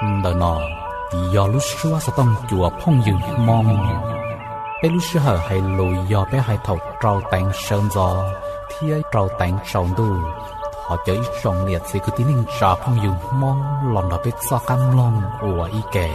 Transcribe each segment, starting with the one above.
Ntawm no yog lub suab xov tooj cua phooj ywg Hmoob. Peb lub sij hawm hais lus yog peb hais thaum rau teev sawv ntxov thiab rau teev tsaus ntuj. Thov caw ib tsoom niam txiv kwv tij neej tsa phooj ywg Hmoob los nrog peb txoj qab mloog ua ib ke.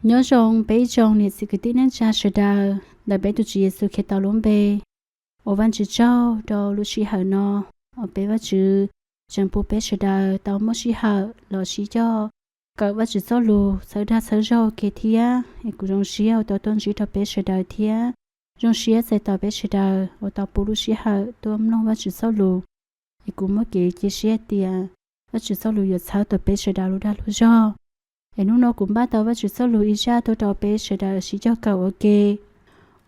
Nyob zoo peb ib tsoom niam txiv kwv tij neej tsa sawv daws, ntawm peb tus Tswv Yexus Khetos lub npe, ua Vajtswv tsaug rau lub sij hawm no uas peb Vajtswv tseem pub peb sawv daws tau muaj sij hawm los sib coj kawm Vajtswv txoj lus txhawb dag txhawb zog ua ke thiab. Es kuv zoo siab uas tau tuaj ntsib rau peb sawv daws thiab zoo siab txais tos peb sawv daws uas tau pub lub sij hawm tuaj mloog Vajtswv txoj lus. Es kuv muaj kev cia siab tias Vajtswv txoj lus yuav txhawb tau peb sawv daws lub dag lub zog. Es hnub no kuv npaj tau Vajtswv txoj lus ib zaj tuaj rau peb sawv daws sib coj kawm ua ke,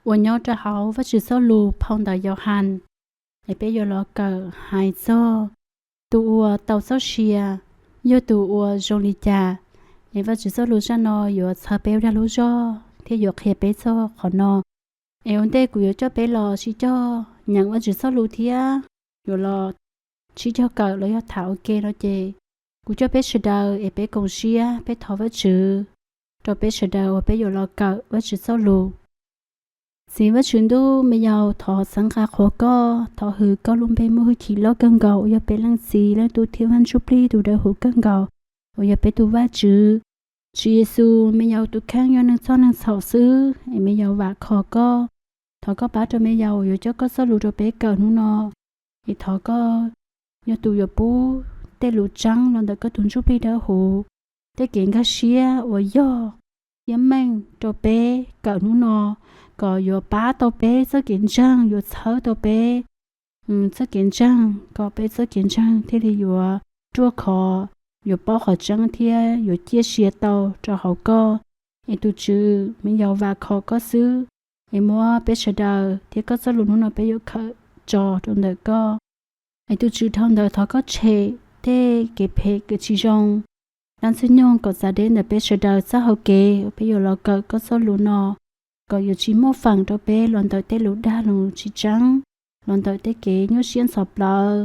uas nyob rau hauv Vajtswv txoj lus phau ntawv Yauhas. Es peb yuav los kawm hais txog tus uas tau txoj sia yog tus uas zoo li cas. Es Vajtswv txoj lus zaj no yuav txhawb peb lub dag lub zog thiab yuav qhia peb txog qhov no. Es ua ntej kuv yuav coj peb los sib coj nyeem Vajtswv txoj lus thiab yuav los sib coj kawm los yog tham ua ke no ces kuv coj peb sawv daws es peb koom siab peb thov Vajtswv rau peb sawv daws uas peb yuav los kawm Vajtswv txoj lus. Txiv Vajtswv ntuj me yaus, thov txhawb nqa qhuas koj, thov hwm koj lub npe muaj hwj chim loj kawg nkaus uas yog peb Leej Txiv, Leej Tub thiab Vaj Ntsuj Plig tus dawb huv kawg nkaus uas yog peb tus Vajtswv. Tswv Yexus, me yaus tus kheej yog neeg txhoj neeg txhaum xwb es me yaus vam khom koj. Thov koj pab rau me yaus uas yuav coj koj txoj lus rau peb kawm hnub no, es thov koj yog tus yuav pub tej lus tseeb los ntawm koj tus Ntsuj Plig dawb huv, tej kev nkag siab uas yog thiab meej rau peb kawm hnub no, kom yuav pab tau peb txoj kev ntseeg, yuav txhawb tau peb txoj kev ntseeg, kom peb txoj kev ntseeg thiaj li yuav ruaj khov, yuav paub qhov tseeb thiab yuav ciaj sia tau rau hauv koj. Es tus Tswv, me yaus vam khom koj xwb, es muab peb sawv daws thiab koj txoj lus hnub no peb yuav kawm tso rau ntawm koj. Es tus Tswv, dhau ntawd thov koj tshem tej kev phem kev tsis zoo, dab ntxwg nyoog kom txav deb ntawm peb sawv daws txoj hau kev uas peb yuav los kawm koj txoj lus no, kom yuav tsis muaj feem rau peb los ntawm tej lus dag lus tsis tseeb, los ntawm tej kev nyuaj siab ntxhov plawv,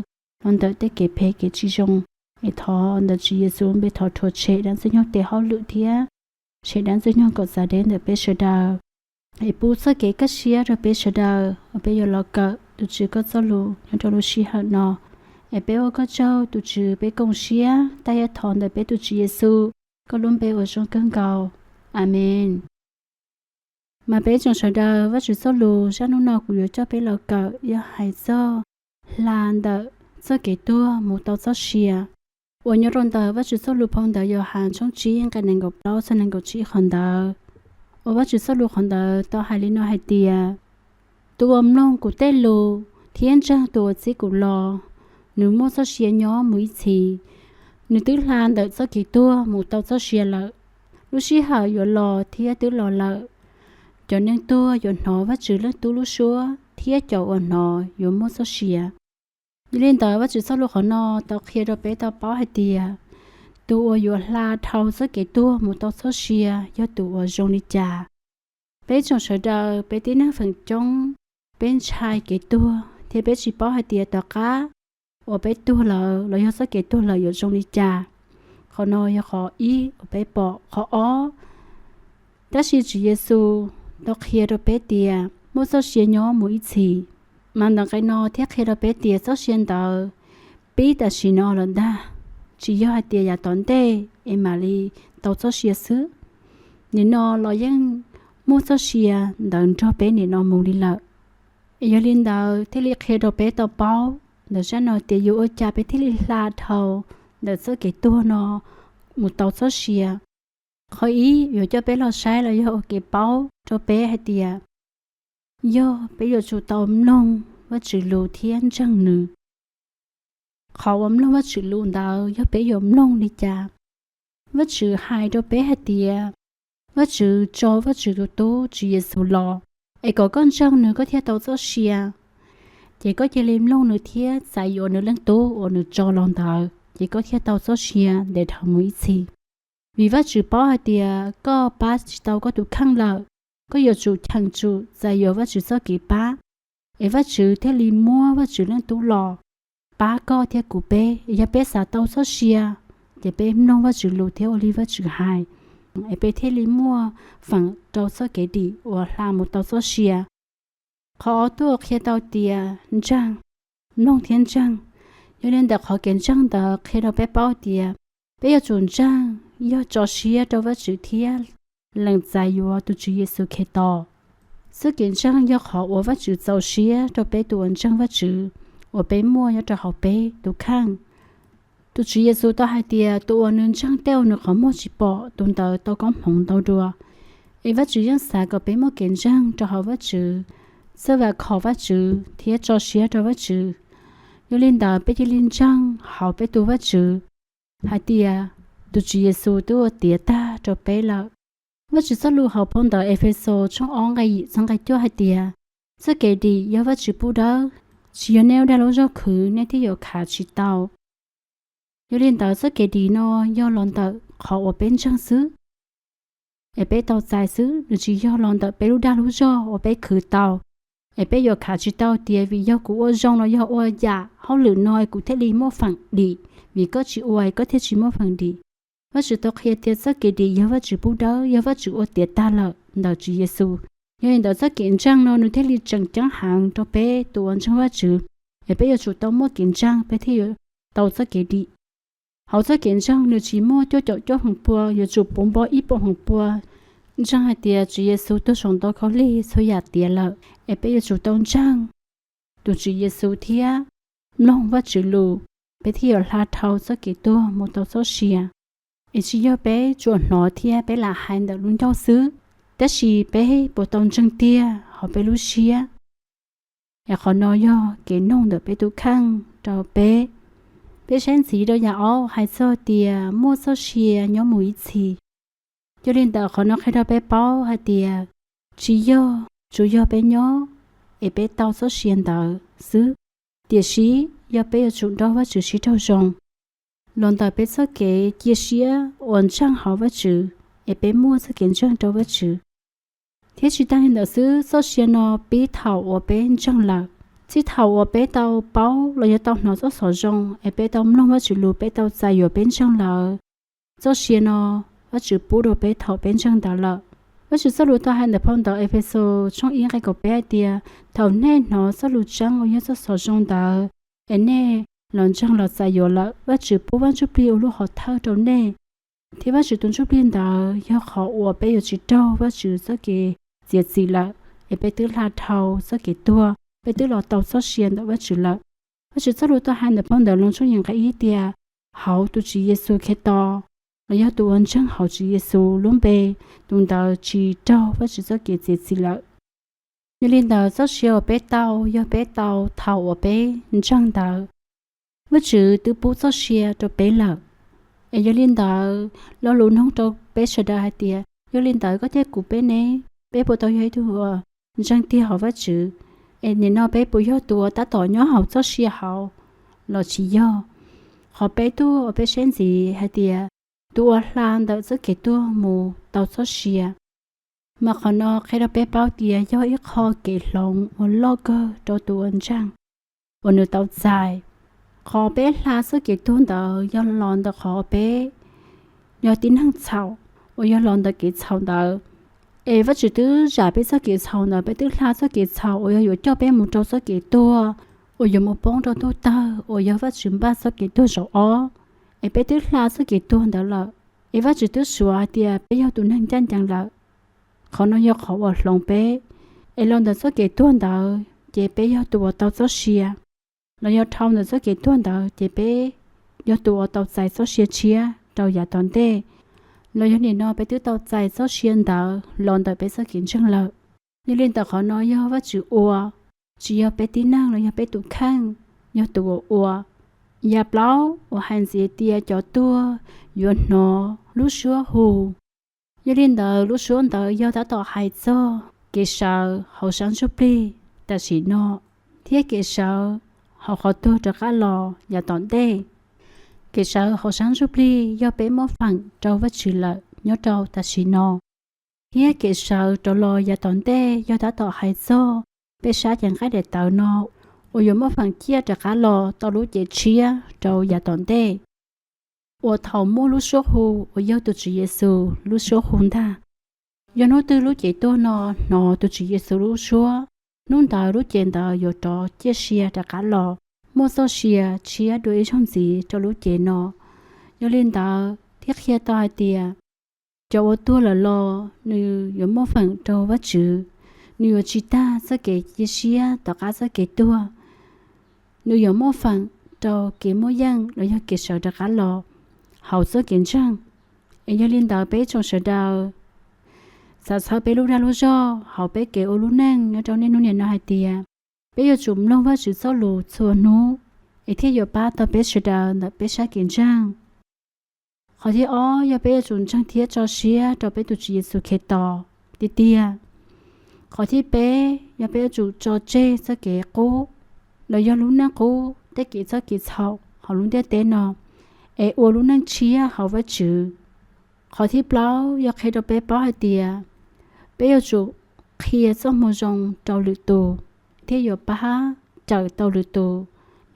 los ntawm tej kev phem kev tsis zoo. Es thov ntawm Tswv Yexus npe thov rhuav tshem dab ntxwg nyoog tes hauj lwm thiab tshem dab ntxwg nyoog kom txav deb ntawm peb sawv daws. Es pub txoj kev kaj siab rau peb sawv daws uas peb yuav los kawm tus Tswv koj txoj lus nyob rau lub sij hawm no. Es peb ua koj tsaug tus Tswv, peb koom siab tag yam thov ntawm peb tus Tswv Yexus koj lub npe uas zoo kawg nkaus. Amees. Mas peb tsoom sawv daws, Vajtswv txoj lus zaj hnub no kuv yuav coj peb los kawm yog hais txog hla ntawm txoj kev tuag mus tau txoj sia, uas nyob rau ntawm Vajtswv txoj lus phau ntawv Yauhas tshooj tsib nqe nees nkaum plaub txog nees nkaum tsib qhov ntawd. Uas Vajtswv txoj lus qhov ntawd tau hais li no hais tias, tus uas mloog kuv tej lus thiab ntseeg tus uas txib kuv los, nws muaj txoj sia nyob mus ib txhis. Nws twb hla ntawm txoj kev tuag mus tau txoj sia lawm. Lub sij hawm yuav los thiab twb los lawm. Cov neeg tuag yuav hnov Vajtswv Leej Tub lub suab, thiab cov uas hnov yuav muaj txoj sia. Yog li ntawd, Vajtswv txoj lus qhov no tau qhia rau peb tau paub hais tias tus uas yuav hla dhau txoj kev tuag mus tau txoj sia yog tus uas zoo li cas. Peb tsoom sawv daws, peb tib neeg feem coob, peb ntshai kev tuag thiab peb tsis paub hais tias tom qab uas peb tuag lawm los yog txoj kev tuag lawm yuav zoo li cas. Qhov no yog qhov ib uas peb pom. Qhov ob, tab sis Tswv Yexus tau qhia rau peb tias muaj txoj sia nyob mus ib txhis. Mas ntawm nqe no thiaj qhia rau peb tias txoj sia ntawd pib tam sim no lawm ntag, tsis yog hais tias yav tom ntej es mam li tau txoj sia xwb. Nim no los yeej muaj txoj sia ntawd nrog peb nim no mus li lawm. Es yog li ntawd thiaj li qhia rau peb tau paub ntawm zaj no tias yuav ua cas peb thiaj li hla dhau ntawm txoj kev tuag no mus tau txoj sia. Qhov ib, yuav coj peb los saib los yog ua kev paub rau peb hais tias yog peb yuav tsum tau mloog Vajtswv lus thiab ntseeg nws. Qhov uas mloog Vajtswv lus ntawd yog peb yuav mloog li cas? Vajtswv hais rau peb hais tias Vajtswv tso Vajtswv tus Tub Tswv Yexus los, es kom koj ntseeg nws koj thiaj tau txoj sia. Ces koj cia li mloog nws thiab txais yuav nws Leej Tub uas nws tso los ntawd, ces koj thiaj tau txoj sia ntev dhawv mus ib txhis. Vim Vajtswv paub hais tias koj pab tsis tau koj tus kheej lawm, koj yuav tsum cheem tsum txais yuav Vajtswv txoj kev pab, es Vajtswv thiaj li muab Vajtswv Leej Tub los pab koj thiab kuv peb. Es yog peb xav tau txoj sia, ces peb mloog Vajtswv lus thiab ua li Vajtswv hais, es peb thiaj li muaj feem rau txoj kev dim uas hla mus tau txoj sia. Qhov ob tuaj qhia tau tias ntseeg, mloog thiab ntseeg. Yog li ntawd qhov kev ntseeg ntawd qhia rau peb paub tias peb yuav tsum ntseeg, yog tso siab rau Vajtswv thiab lees txais yuav tus Tswv Yexus Khetos. Txoj kev ntseeg yog qhov uas Vajtswv txaus siab rau peb tus uas ntseeg Vajtswv, uas peb muaj nyob rau hauv peb tus kheej. Tus Tswv Yexus tau hais tias tus uas nws ntseeg tej uas nws qhov muag tsis pom, tus ntawd tau koob hmoov ntau dua. Es Vajtswv yeej xav kom peb muaj kev ntseeg rau hauv Vajtswv, txawj vam khom Vajtswv thiab tso siab rau Vajtswv. Yog li ntawd peb cia li ntseeg hauv peb tus Vajtswv hais tias tus Tswv Yexus twb ua tiav tag rau peb lawm. Vajtswv txoj lus hauv phau ntawv Efexus tshooj ob nqe yim txog nqe cuaj hais tias, txoj kev dim yog Vajtswv pub dawb, tsis yog nej ua dag lub zog khwv nej thiaj yuav khav tsis tau. Yog li ntawd txoj kev dim no yog los ntawm qhov uas peb ntseeg xwb, es peb tau txais xwb, nws tsis yog los ntawm peb lub dag lub zog uas peb khwv tau, es peb yuav khav tsis tau tias vim yog kuv ua zoo los yog ua yam hauj lwm no es kuv thiaj li muaj feem dim, vim koj tsis ua es koj thiaj tsis muaj feem dim. Vajtswv tau qhia tias txoj kev dim yog Vajtswv pub dawb, yog Vajtswv ua tiav tag lawm ntawm Tswv Yexus. Yog li ntawd txoj kev ntseeg no nws thiaj li tseem ceeb heev rau peb tus uas ntseeg Vajtswv, es peb yuav tsum tau muaj kev ntseeg peb thiaj yuav tau txoj kev dim. Hauv txoj kev ntseeg nws tsis muaj cuaj caum cuaj feem pua, yuav tsum puv npo ib puas feem pua ntseeg hais tias Tswv Yexus tuag saum ntoo khaub lig txhua yam tiav lawm, es peb yuav tsum tau ntseeg tus Tswv Yexus thiab mloog Vajtswv lus, peb thiaj yuav hla dhau txoj kev tuag mus tau txoj sia. Es tsis yog peb tsuas hnov thiab peb lam hais ntawm lub ncauj xwb, tab sis peb puas tau ntseeg tiag hauv peb lub siab? Es qhov no yog kev noog ntawm peb tus kheej rau peb. Peb saib ntxiv rau yam ob hais txog tias muaj txoj sia nyob mus ib txhis. Yog li ntawd qhov no qhia rau peb paub hais tias tsis yog tsuas yog peb nyob es peb tau txoj sia ntawd xwb, tiam sis yog peb yuav tsum nrog Vajtswv sib raug zoo los ntawm peb txoj kev cia siab uas ntseeg hauv Vajtswv, es peb muaj txoj kev ntseeg rau Vajtswv. Thiab tsis tag li ntawd xwb, txoj sia no pib thaum uas peb ntseeg lawm, Txij thaum uas peb tau paub los yog tau hnov txoj xov zoo es peb tau mloog Vajtswv lus, peb tau txais yuav peb ntseeg lawm, txoj sia no Vajtswv pub rau peb thaum peb ntseeg ntawd lawm. Vajtswv txoj lus tau hais ntawm phau ntawv Efexus tshooj ib nqe kaum peb hais tias, thaum nej hnov txoj lus tseeb uas yog txoj xov zoo ntawd es nej los ntseeg los txais yuav lawm, Vajtswv pub Vaj Ntsujplig ua lub hom thawj rau nej, thiab Vajtswv tus Ntsujplig ntawd yog qhov uas peb yuav tsis raug Vajtswv txoj kev txiav txim lawm, es peb twb hla dhau txoj kev tuag, peb twb los tau txoj sia ntawm Vajtswv lawm. Vajtswv txoj lus tau hais ntawm phau ntawv Loos tshooj yim nqe ib tias, hauv tus Tswv Yexus Khetos, los yog tus uas ntseeg hauv Tswv Yexus lub npe, tus ntawd tsis raug Vajtswv txoj kev txiav txim lawm. Yog li ntawd, txoj sia uas peb tau yog peb tau thaum uas peb ntseeg ntawd. Vajtswv twb pub txoj sia rau peb lawm. Es yog li ntawd, lo lus nug rau peb sawv daws hais tias, yog li ntawd koj thiab kuv peb ne, peb puas tau yog ib tug uas ntseeg tiag hauv Vajtswv? Es nim no peb puas yog tus uas tab tom nyob hauv txoj sia hauv los tsis yog? Qhov peb tug uas peb saib ntxiv hais tias, tus uas hla ntawm txoj kev tuag mus tau txoj sia. Mas qhov no qhia rau peb paub tias yog ib qho kev hloov uas loj kawg rau tus uas ntseeg uas nws tau txais. Qhov peb hla txoj kev tuag ntawd yog los ntawm qhov peb yog tib neeg txhaum, uas yog los ntawm kev txhaum ntawd. Es Vajtswv twb zam peb txoj kev txhaum ntawd, peb twb hla txoj kev txhaum uas yog yuav coj peb mus rau txoj kev tuag, uas yuav mus poob rau ntuj tawg uas yog Vajtswv npaj txoj kev tuag zaum ob. Es peb twb hla txoj kev tuag ntawd lawm, es Vajtswv twb suav hais tias peb yog tus neeg ncaj ncees lawm. Qhov no yog qhov uas hloov peb, es los ntawm txoj kev tuag ntawd ces peb yog tus uas tau txoj sia, los yog dhau ntawm txoj kev tuag ntawd ces peb yog tus uas tau txais txoj sia tshiab rau yav tom ntej, los yog nim no peb twb tau txais txoj sia ntawd los ntawm peb txoj kev ntseeg lawm. Yog li ntawd qhov no yog Vajtswv ua, tsis yog peb tib neeg los yog peb tus kheej yog tus uas ua. Yam plaub uas hais ntxiv tias cov tuag yuav hnov lub suab hu. Yog li ntawd lub suab ntawd yog tab tom hais txog kev sawv hauv sab ntsuj plig tam sim no, thiab kev sawv hauv qhov tuag rov qab los yav tom ntej. Kev sawv hauv sab ntsuj plig yog peb muab feem rau Vajtswv lawm nyob rau tam sim no, thiab kev sawv rov los yav tom ntej yog tab tom hais txog peb sab cev nqaij daim tawv no uas yuav muab feem ciaj rov qab los tau lub cev tshiab rau yav tom ntej, uas thaum muaj lub suab hu uas yog tus Tswv Yexus lub suab hu ntag. Yog hnub twg lub cev tuag no hnov tus Tswv Yexus lub suab, hnub ntawd lub cev ntawd yuav rov ciaj sia rov qab los, muaj txoj sia tshiab dua ib zaug ntxiv rau lub cev no. Yog li ntawd thiaj qhia tau hais tias, cov uas tuag lawm los nws yuav muaj feem rau Vajtswv, nws yuav tsis tag txoj kev cia siab tom qab txoj kev tuag. Nws yuav muaj feem rau kev muaj yeej los yog kev sawv rov qab los hauv txoj kev ntseeg. Es yog li ntawd peb tsoom sawv daws xav txhawb peb lub dag lub zog hauv peb kev ua lub neej nyob rau niaj hnub nim no hais tias, peb yuav tsum mloog Vajtswv txoj lus txhua hnub, es thiaj yuav pab tau peb sawv daws ntawm peb sab kev ntseeg. Qhov thib ob yog peb yuav tsum ntseeg thiab tso siab rau peb tus Tswv Yexus Khetos tiag tiag. Qhov thib peb yog peb yuav tsum tso tseg txoj kev qub, los yog lub neej qub tej kev txoj kev txhaum hauv lub ntiaj teb no, es ua lub neej tshiab hauv Vajtswv. Qhov thib plaub yog qhia rau peb paub hais tias, peb yuav tsum qhia txoj moo zoo rau lwm tus, thiaj yuav pab cawm tau lwm tus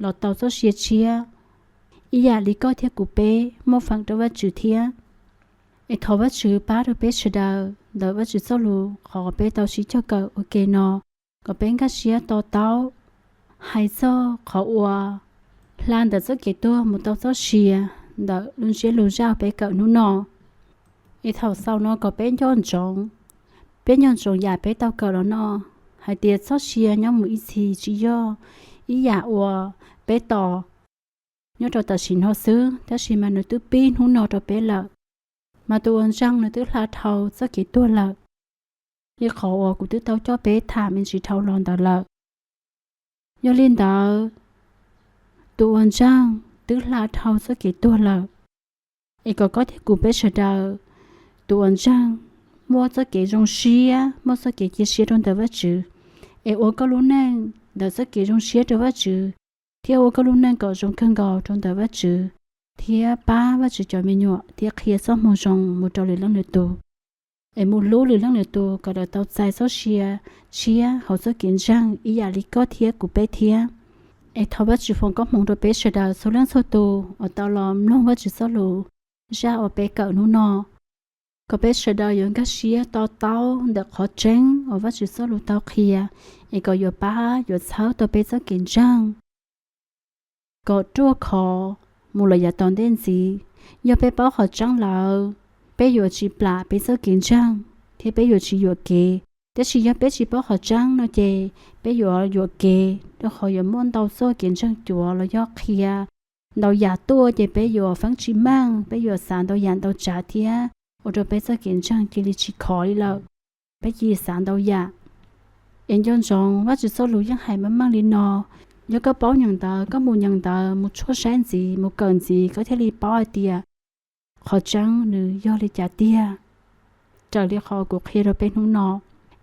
los tau txoj sia tshiab, ib yam li koj thiab kuv peb muaj feem rau Vajtswv thiab. Es thov Vajtswv pab rau peb sawv daws ntawm Vajtswv txoj lus qhov peb tau sib cog kawm ua ke no, kom peb nkag siab to taub, hais txog qhov uas hla ntawm txoj kev tuag mus tau txoj sia ntawm lub ntsiab lus zaj peb kawm hnub no. Es thaum xaus no kom peb nco ntsoov, peb nco ntsoov yam peb tau kawm los no, hais tias txoj sia nyob mus ib txhis tsis yog ib yam uas peb tos nyob rau tam sim no xwb, tab sis mas nws twb pib hnub no rau peb lawm. Mas tus uas ntseeg nws twb hla dhau txoj kev tuag lawm, li qhov uas kuv twb tau coj peb tham me ntsis dhau los ntawd lawm. Yog li ntawd, tus uas ntseeg twb hla dhau txoj kev tuag lawm. Es kom koj thiab kuv peb sawv daws, tus uas ntseeg, muaj txoj kev zoo siab, muaj txoj kev cia siab rau ntawm Vajtswv, es ua koj lub neej ntawm txoj kev zoo siab rau Vajtswv, thiab ua koj lub neej kom zoo kawg nkaus rau ntawm Vajtswv, thiab pab Vajtswv cov me nyuam thiab qhia txoj moo zoo mus rau lwm leej lwm tus. es mus hlub lwm leej lwm tus kom lawv tau txais txoj sia tshiab hauv txoj kev ntseeg ib yam li koj thiab kuv peb thiab. Es thov Vajtswv foom koob hmoov rau peb sawv daws txhua leej txhua tus uas tau los mloog Vajtswv txoj lus zaj uas peb kawm hnub no, kom peb sawv daws yuav nkag siab to taub ntawm qhov tseeb uas Vajtswv txoj lus tau qhia, es kom yuav pab yuav txhawb tau peb txoj kev ntseeg kom ruaj khov mus lawm yav tom ntej ntxiv. Yog peb paub qhov tseeb lawm, peb yuav tsis plam peb txoj kev ntseeg thiab peb yuav tsis yuam kev. Tab sis yog peb tsis paub qhov tseeb no ces peb yuav yuam kev, rau qhov yuav muaj ntau txoj kev ntseeg cuav los yog qhia ntau yam tuaj ces peb yuav feeb tsis meej, peb yuav xav ntau yam ntau tsav thiab ua rau peb txoj kev ntseeg cia li tsis khov li lawm. Peb cia li xav ntau yam. Es nco ntsoov Vajtswv txoj lus yeej hais meej meej li no: yog koj paub nyeem ntawv, koj mus nyeem ntawv, mus tshuaj saib ntxiv, mus kawm ntxiv, koj thiaj li paub hais tias qhov tseeb nws yog li cas tiag, raws li qhov kuv qhia rau peb hnub no.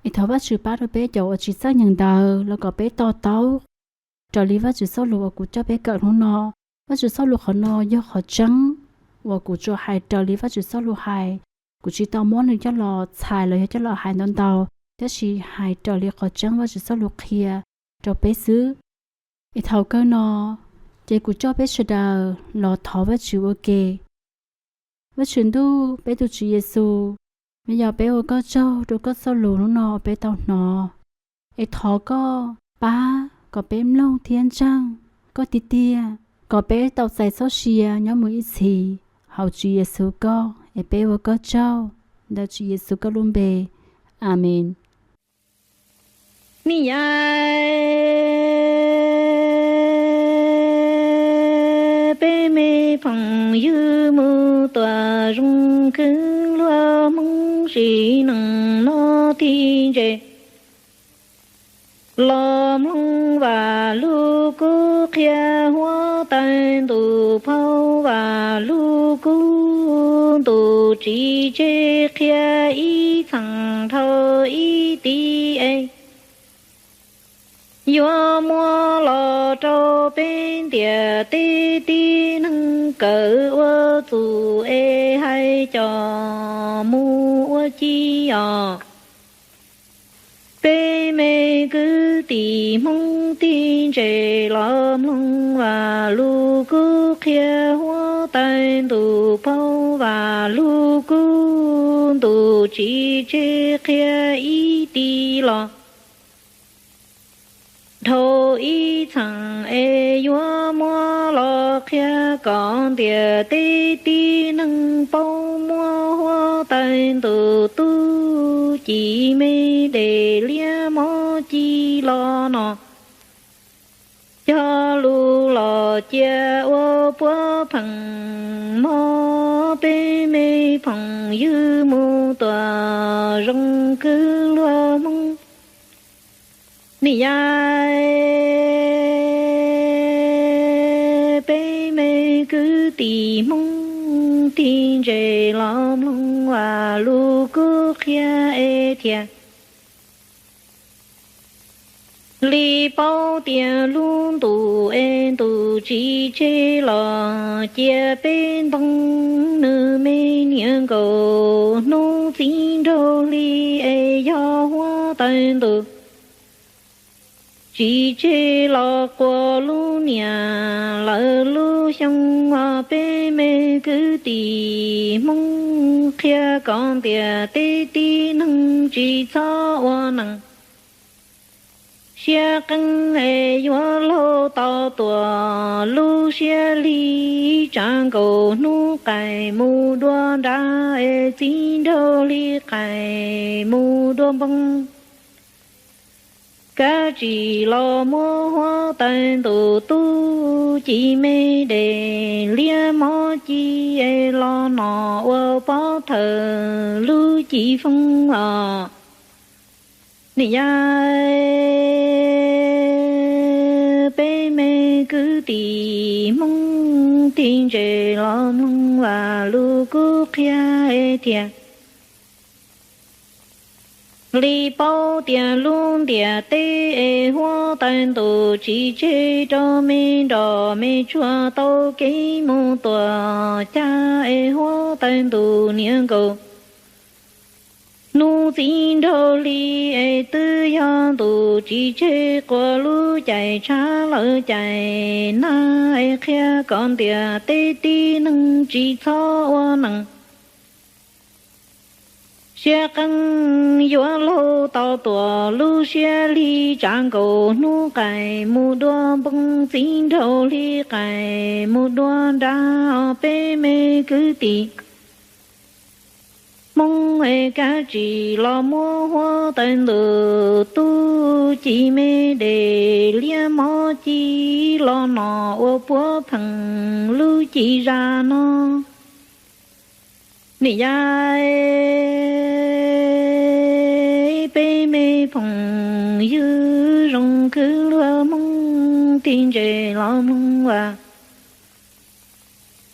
Es thov Vajtswv pab rau peb cov uas tsis txawj nyeem ntawv los kom peb to taub raws li Vajtswv txoj lus uas kuv coj peb kawm hnub no. Vajtswv txoj lus qhov no yog qhov tseeb uas kuv tsuas hais raws li Vajtswv txoj lus hais. Kuv tsis tau muab nws coj los txhais los yog coj los hais ntau ntau, tab sis hais raws li qhov tseeb Vajtswv txoj lus qhia rau peb xwb. Es thaum kawg no ces kuv coj peb sawv daws los thov Vajtswv ua ke. Vajtswv ntuj, peb tus Tswv Yexus, me yog peb ua koj tsaug rau koj txoj lus hnub no uas peb tau hnov. Es thov koj pab kom peb mloog thiab ntseeg koj tiag tiag, kom peb tau txais txoj sia nyob mus ib txhis. Hauv Tswv Yexus koj es peb ua koj tsaug, ntawm Tswv Yexus koj lub npe. Amees. Ni ya, peb me phoom ywg mus tuam zoo kawg, luag Hmoob sim neej no tig ntses los mloog Vam Lug Kub qhia huab tais ntuj phau Vam Lug Kub ntuj tsis tseg qhia ib txheem dhau ib tib es yuav muab los rau peb ntiaj teb tib neeg kawm ua txuj es hais coj mus ua ci os. Peb me kwv tij Hmoob tig ntses los mloog Vam Lug Kub qhia huab tais ntuj phau Vam Lug Kub ntuj tsis tseg qhia ib tib los dhau ib txheem es yuav muab los qhia kom ntiaj teb tib neeg paub muab huab tais ntuj tub ci me dej liab mov ci los no cog lus los cia ua puab pheej mog. Peb me phoom ywg mus tuam zoo kawg, luag Hmoob ni ya, peb me kwv tij Hmoob tig ntses los mloog Vam Lug Kub qhia es thiaj li paub tias lub ntuj es ntuj tsis tseg los cia peb ntoo nws me niam nkaus hnub txiv nraug hli es yog huab tais ntuj tsis tseg los quas lub niam lawv lub xyoo. Peb me kwv tij Hmoob qhia kom ntiaj teb tib neeg tsis txhob ua neeg siab qeeb es yuav laug tau tuam lub siab li tsa nkaus hnub qaij mus dua nrad es txiv nraug hli qaij mus dua npoo. Kab tsis los muab huab tais ntuj tub ci me dej liab mov ci es los no ua pov thawj lub ci foob os. Ni ya, peb me kwv tij Hmoob tig ntses los mloog Vam Lug Kub qhia es thiaj li paub tias lub ntiaj teb es huab tais ntuj tsis tseg rau me nroj me tsuag tau kev mus tuam cag es huab tais ntuj niam nkaus Hnub txib nraug hli es twb yog ntuj tsis tseg quas lub caij tshav lawm caij nag es qhia kom ntiaj teb tib neeg tsis txhob ua neej. Siab qeej yuav laug tau tuaj lub siab hli tshav nkaus hnub qaij mus dua npoo txib nraug hli qaij mus dua nrag os peb me kwv tij Hmoob es kav tsij los muab huab tawm ntuj tub ci me dej liab mov ci los nom ua puav pheej lub ci zaj no. Nim yam peb me phooj ywg zoo kwv luag Hmoob tib ntse los mloog vas.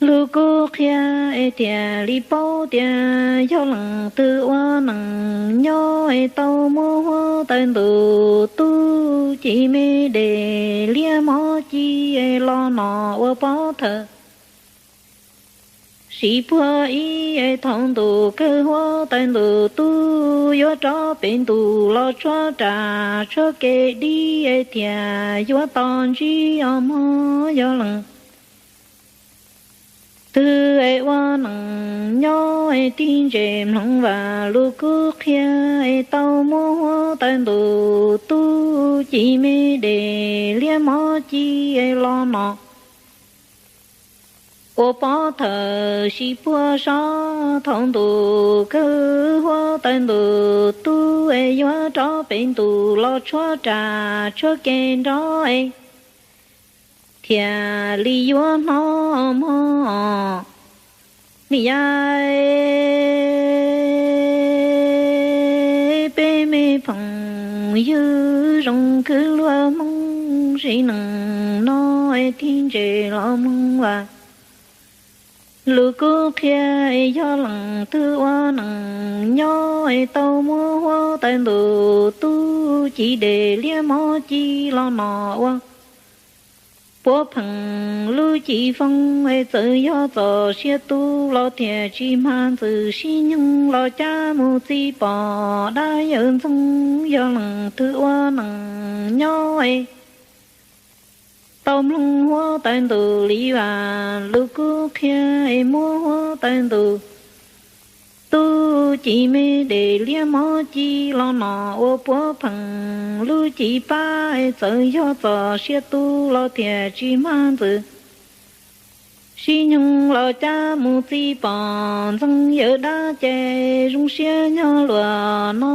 Lug kuj qhia es thiaj li paub tias yog leej twg ua neej nyob es tau muab huab tawm ntuj tub ci me dej liab mov ci es los nom ua pov thawj. Sib puag ib es thaum ntuj kawg huab tawm ntuj tub yuav rov pem ntuj los tshuab ras tshuab kev dib es thiaj yuav tau ntsib os mog yog leej twg es ua neej nyob es tib ntse mloog vas. Lug kuj qhia es tau muab huab tawm ntuj tub ci me dej liab mov ci es los nom ua pov thawj sib puag sov thaum ntuj kawg huab tawm ntuj tub es yuav rov pem ntuj los tshuab ras tshuab kev nrov es thiaj li yuav hnov mog. Nim yam peb me phooj ywg zoo kwv luag Hmoob sib neej no es tib ntse los mloog vas. Lug kuj qhia es yog leej twg ua neej nyob es tau muab huab tawm ntuj tub ci dej liab mov ci los nom ua puav pheej lub ci foob es txawm yog txoj sia tu los thiaj tsis mag ntxwv sib nyoog los cab mus txij pom dab yawm ntxoog yog leej twg ua neej nyob es tau mloog huab tawm ntuj li vas. Lug kuj qhia es muab huab tawm ntuj tub ci me dej liab mov ci los nom ua puav pheej lub ci pab es txawm yog txoj sia tu los thiaj tsis mag ntxwv sib nyoog los cab mus txij pom ntxoog yawm dab ces zoo siab nyob luag no.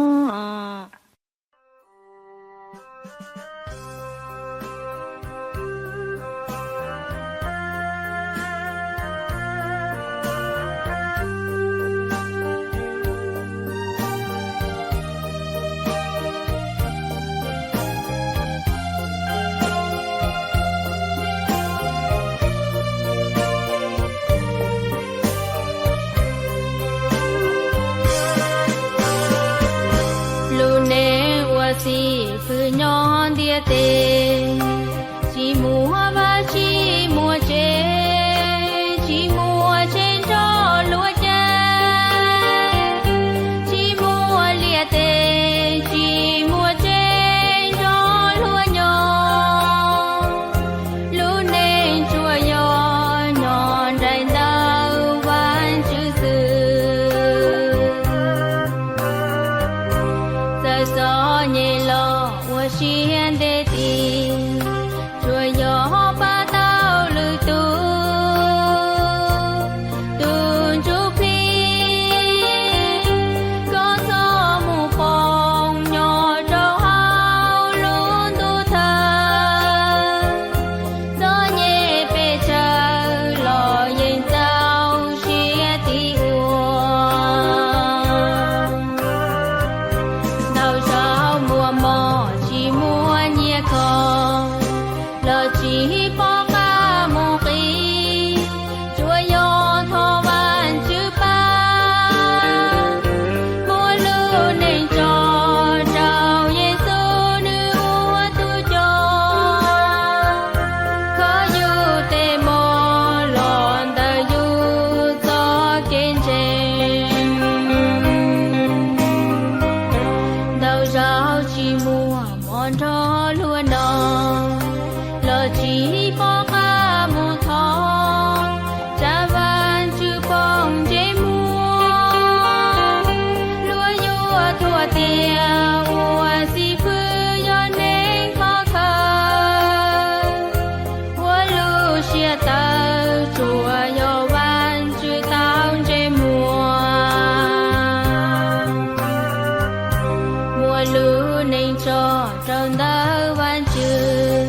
Lub neej ua xim fwj nyob ntiaj teb, tsis muaj vaj tsis muaj tsev, tsis muaj tsev nrog luag caij, tsis muaj liaj teb, tsis muaj tsev nrog luag nyob. Lub neej tsuas yog nyob nraim ntawm Vajtswv xwb. Txawm txom nyem los ua siab ntev ti, tsuas yog Tsis pom qab mus thov, tsa Vajtswv poob ntsej muag. Luag yuav thuam tias ua xib fwb yog neeg khov kho. Ua lub siab tawv tsuas yog Vajtswv tau ntsej muag. Muaj lub neej tso rau ntawm Vajtswv,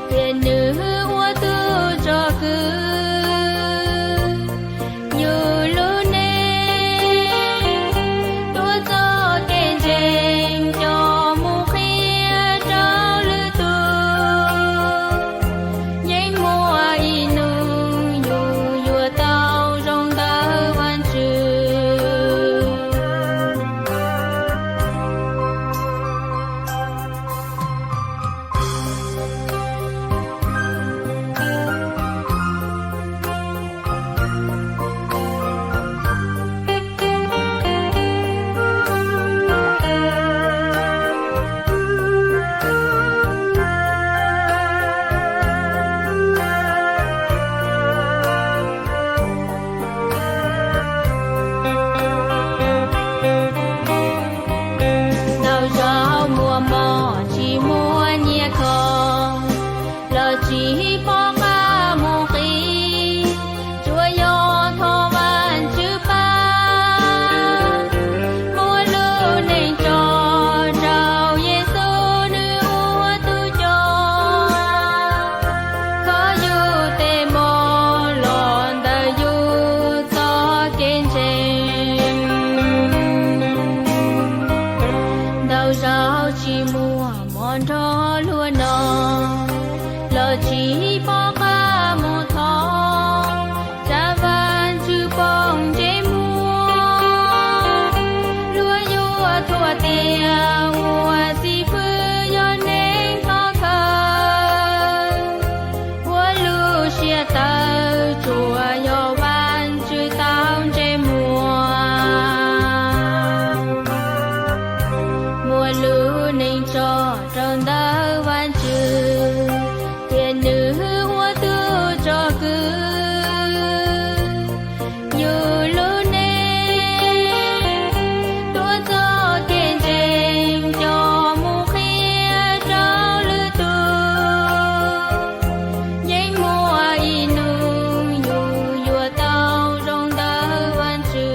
tiam nws ua tus tsom kwm yus lub neej. Tuav txoj kev ntseeg coj mus qhia rau lwm tus. Yeej muaj ib hnub yus yuav tau zoo ntawm Vajtswv. Ntau zaus muaj mob tsis muaj nyiaj kho, los tsis pom qab mus qis, tsuas yog thov Vajtswv pab. Muaj lub neej tso rau Yexus nws ua tus coj, kho yus tej mob los ntawm yus txoj kev ntseeg. Ntau zaus tsis muaj mob nrog luag noj, los tsis pom qab mus thov, tsa Vajtswv poob ntsej muag. Luag yuav thuam tias ua xib fwb yog neeg khov kho. Ua lub siab tawv tsuas yog Vajtswv tau ntsej muag. Muaj lub neej tso rau ntawm Vajtswv, tiam nws ua tus tsom kwm yus lub neej. Tuav txoj kev ntseeg coj mus qhia rau lwm tus. Yeej muaj ib hnub yus yuav tau zoo ntawm Vajtswv.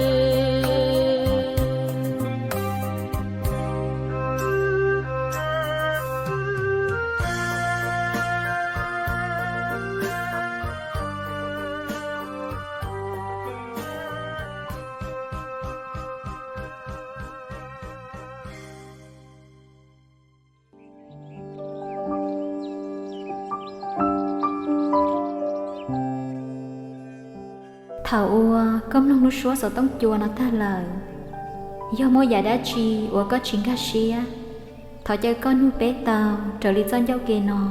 Thaum uas koj mloog lub suab xov tooj cua no tag lawm, yog muaj yam dab tsi uas koj tsis nkag siab, thov caw koj nug peb tau raws li txoj ncauj ke no.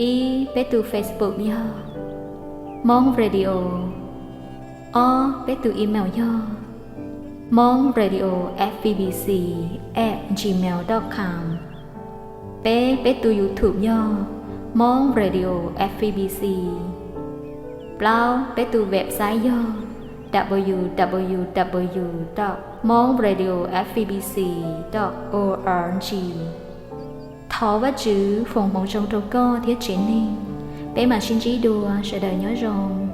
Ib, peb tus Facebook yog Hmong Radio. Ob, peb tus email yog hmong radio f b b c at gmail dot com. Peb, peb tus YouTube yog Hmong Radio F B B C. Plaub, peb tus website yog w w w dot hmong radio f b b c dot o r g. Thov Vajtswv foom hmoov zoo rau koj thiab tsev neeg. Peb mam sib ntsib dua, sawv daws nyob zoo.